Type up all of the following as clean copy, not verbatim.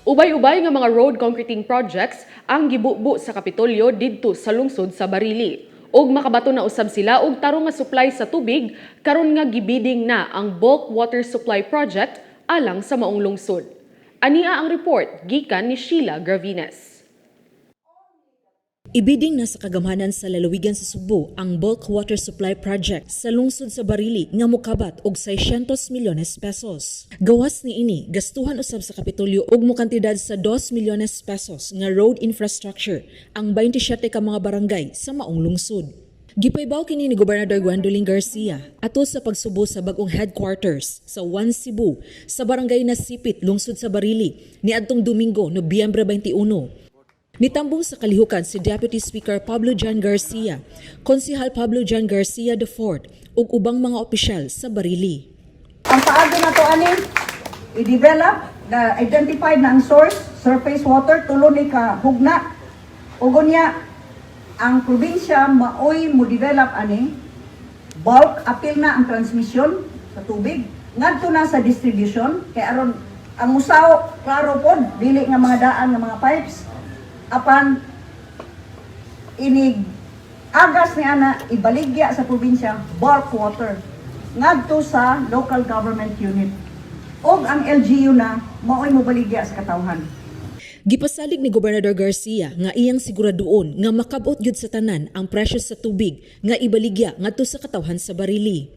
Ubay-ubay nga mga road concreting projects ang gibubo sa Kapitolyo didto sa lungsod sa Barili. Og makabato na usab sila og tarong nga supply sa tubig karon nga gibiding na ang bulk water supply project alang sa maong lungsod. Ania ang report gikan ni Sheila Gravines. Ibiding na sa kagamhanan sa lalawigan sa Sugbo ang bulk water supply project sa lungsod sa Barili nga mokabat og 600 milyones pesos. Gawas ni ini, gastuhan usab sa Kapitolyo og mokantidad sa 2 milyones pesos nga road infrastructure ang 27 ka mga barangay sa maong lungsod. Gipaybaw kini ni Gobernador Gwendolyn Garcia ato sa pagsubo sa bagong headquarters sa One Cebu sa barangay Nasipit, lungsod sa Barili, niadtong Domingo, Nobyembre 21. Nitambong sa kalihukan si Deputy Speaker Pablo John Garcia, Konsehal Pablo John Garcia IV ug ubang mga opisyal sa Barili. Ang paagi na to ani, i-develop, na identified na ang source, surface water, tulo ni ka hugna. Ug unya, ang probinsya maoy mo develop ani, bulk apil na ang transmission sa tubig ngadto na sa distribution, kay aron ang musaw klaro pod, dili nga mga daan nga mga pipes, apan inig agas ni ana, ibaligya sa probinsya bulk water ngadto sa local government unit, ug ang LGU na maoy mobaligya sa katawhan. Gipasalig ni Gobernador Garcia nga iyang siguraduon nga makabot gyud sa tanan ang presyo sa tubig nga ibaligya ngadto sa katawhan sa Barili.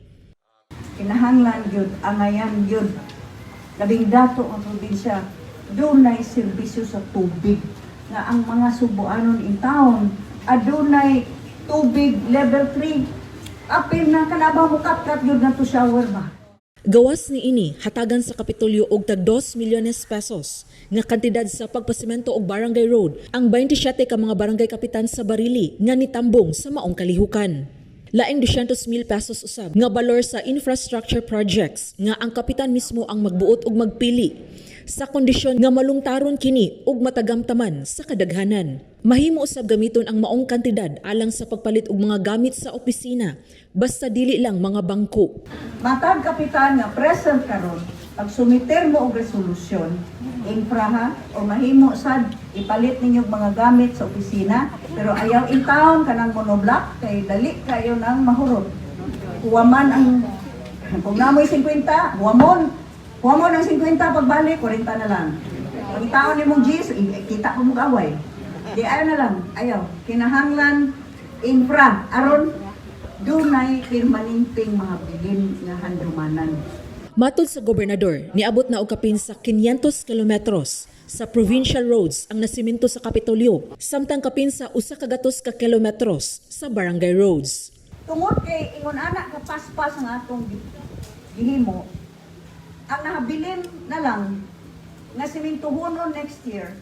Kinahanglan gyud, angayan gyud, labing dato ang probinsya, dunay serbisyo sa tubig nga ang mga Subuanon in town adunay tubig level 3, apil na kanabang mukat-kat gyud na to shower ba. Gawas ni ini, hatagan sa Kapitolyo og tag 2 milyones pesos nga kantidad sa pagpasemento og barangay road ang 27 ka mga barangay kapitan sa Barili nga nitambong sa maong kalihukan. Laing 200 mil pesos usab nga balor sa infrastructure projects nga ang kapitan mismo ang magbuot og magpili sa kondisyon nga malungtaron kini ug matagamtaman sa kadaghanan. Mahimo usab gamiton ang maong kantidad alang sa pagpalit og mga gamit sa opisina, basta dili lang mga bangko. Matag kapitan nga present karon, pag sumiter mo og resolusyon, infra ha, o mahimo sad ipalit ninyo og mga gamit sa opisina, pero ayaw in town kanang monoblock kay dali kayo nang mahurot. Huwaman ang kung namoy 50, huwamon. Huwamon ang 50, pagbalik 40 na lang. Pag itaon nimong G's, kita ko mo away. Di ayaw na lang, ayaw. Kinahanglan infra aron dunay permanenteng mga bilin nga handumanan. Matod sa gobernador, niabot na og kapin sa 500 kilometros sa provincial roads ang nasimento sa Kapitolyo, samtang kapin sa 100 ka kilometros sa barangay roads. Tungod kay ingon ana ka paspas ang atong gihimo, ang nahabilin na lang nga simintuhonon next year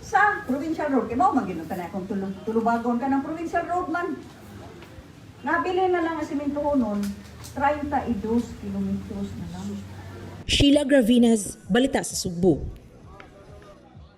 sa provincial road. Kay mao man gyud na akong tulubagon ka ng provincial road man. Nabilin na lang ang simintuhonon, 32 kilometros na lang. Sheila Gravines, Balita sa Sugbo.